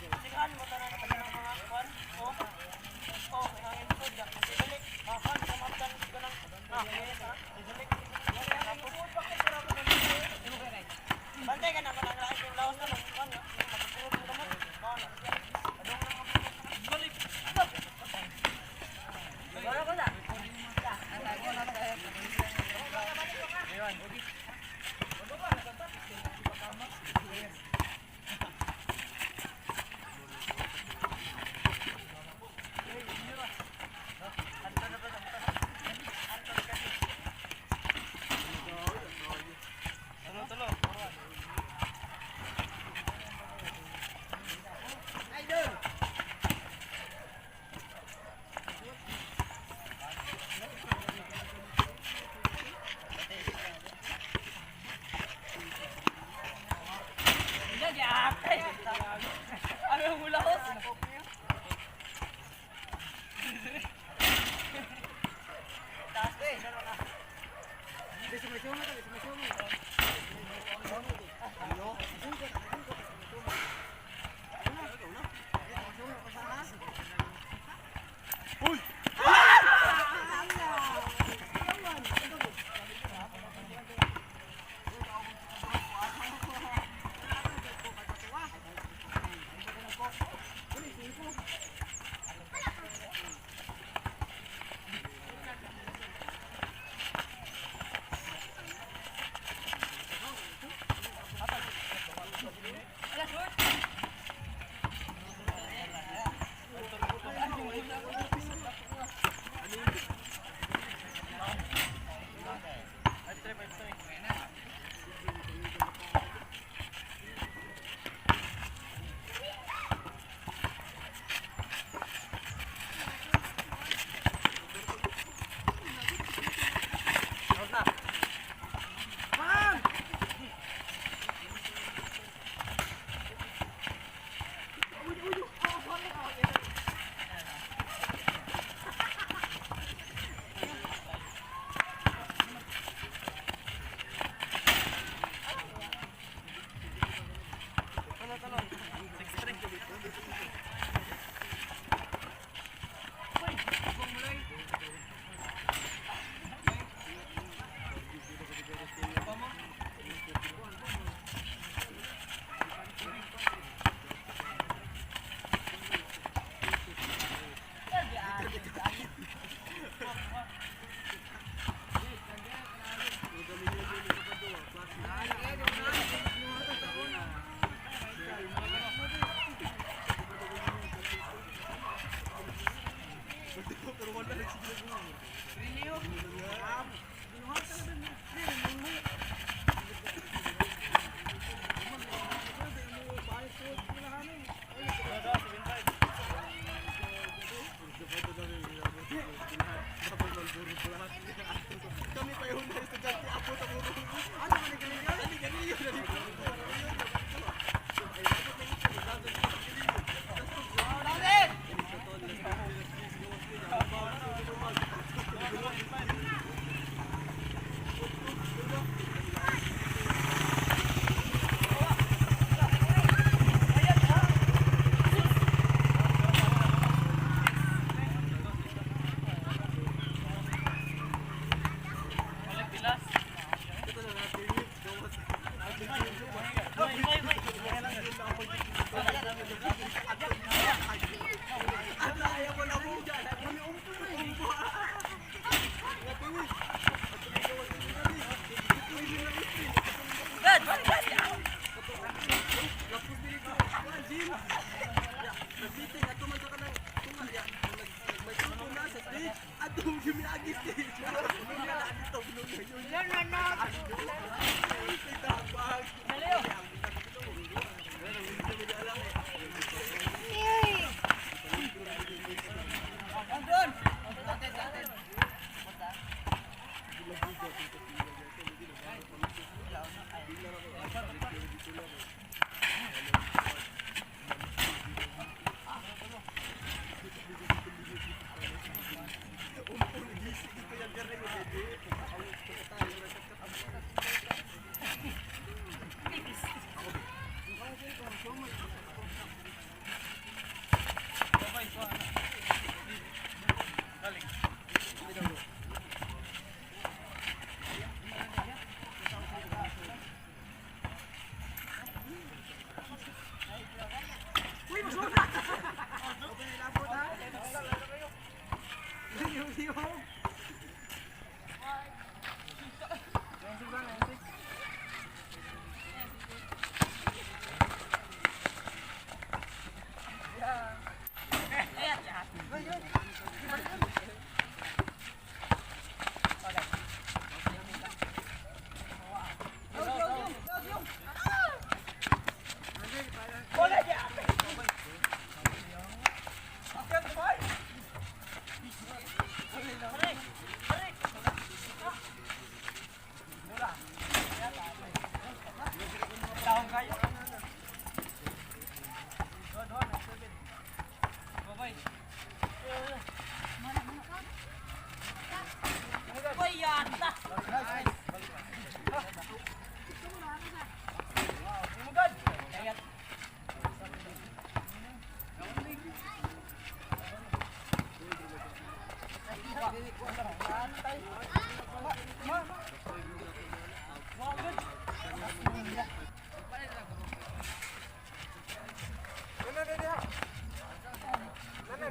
Sigaan mo tanan ang mga kwan. Oh. Oh, may hangin ko diyan. Dali. Ah, kan kamatan ko nang. Ah, dali. Tapos bantay ka na kanang lain yung lawas na mag kwan. Magpupulot mo gamot. Mao na. Adong na balik. Wala ko na. Tulo, tulo. Idol. Ano yung hulaos? Taas eh. Out na. Tulo, tulo. 6-3. Kami pa yung estudyante, abot ang ulo. Ano man galing yun? Ano galing yun? Walang pilas. Ano, ayaw ko na mo. Umpo. Good, good, good. Nagbiting at tuman sa kanang tunga ya. May tungo na sa stage at gimiagi stage. No, no, no. Andun.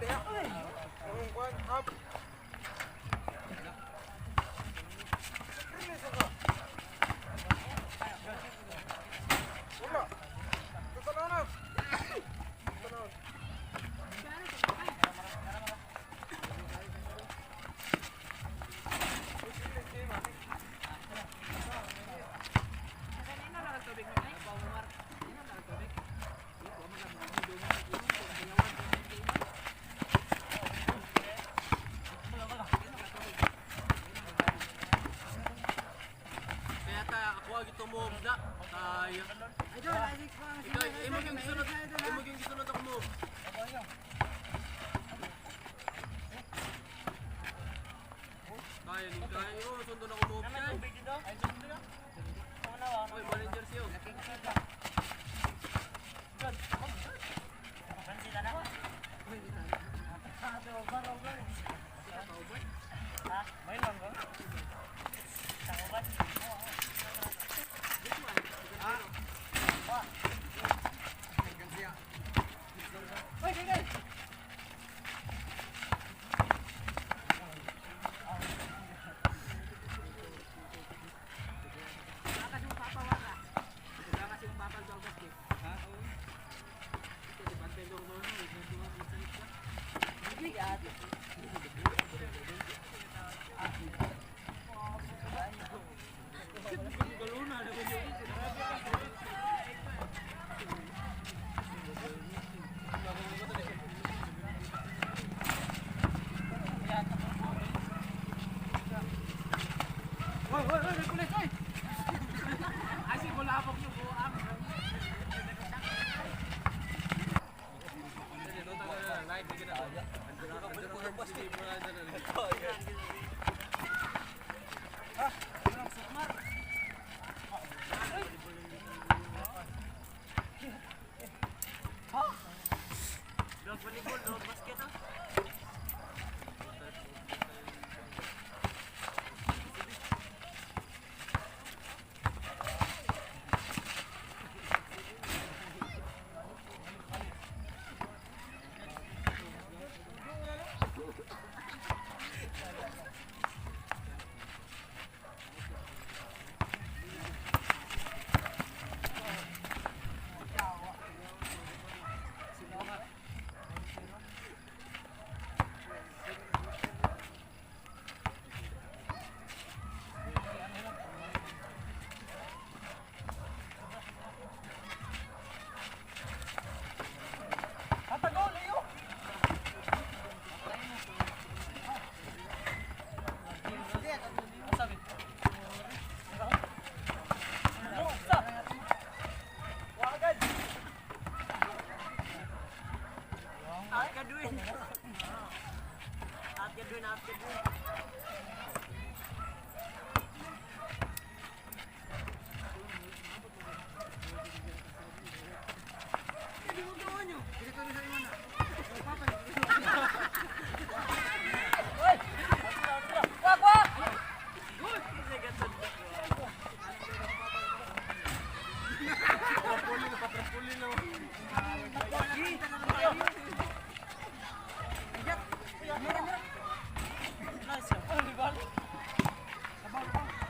diha. Ang kuan hap. Release ka. Wala. Tanaw na. Tanaw. Kaya ta ako ang ito move na. Tayo. Ikaw, imo yung gisunod, imo yung gisunod ako move. Kaya ni kaya imo sundon ako move Naman kay. tubig dito. Ay, tubig dito. Ano na Oy, manager siyo. Good. Pansita na. Ha? May lang ba? Tanguban? Oy, oy, oy, pulis, oy. Ay, si kulabok yung buang. Dog volleyball, dog basket ah. At Gadwin. At Gadwin, at Gadwin. Patrapuli na.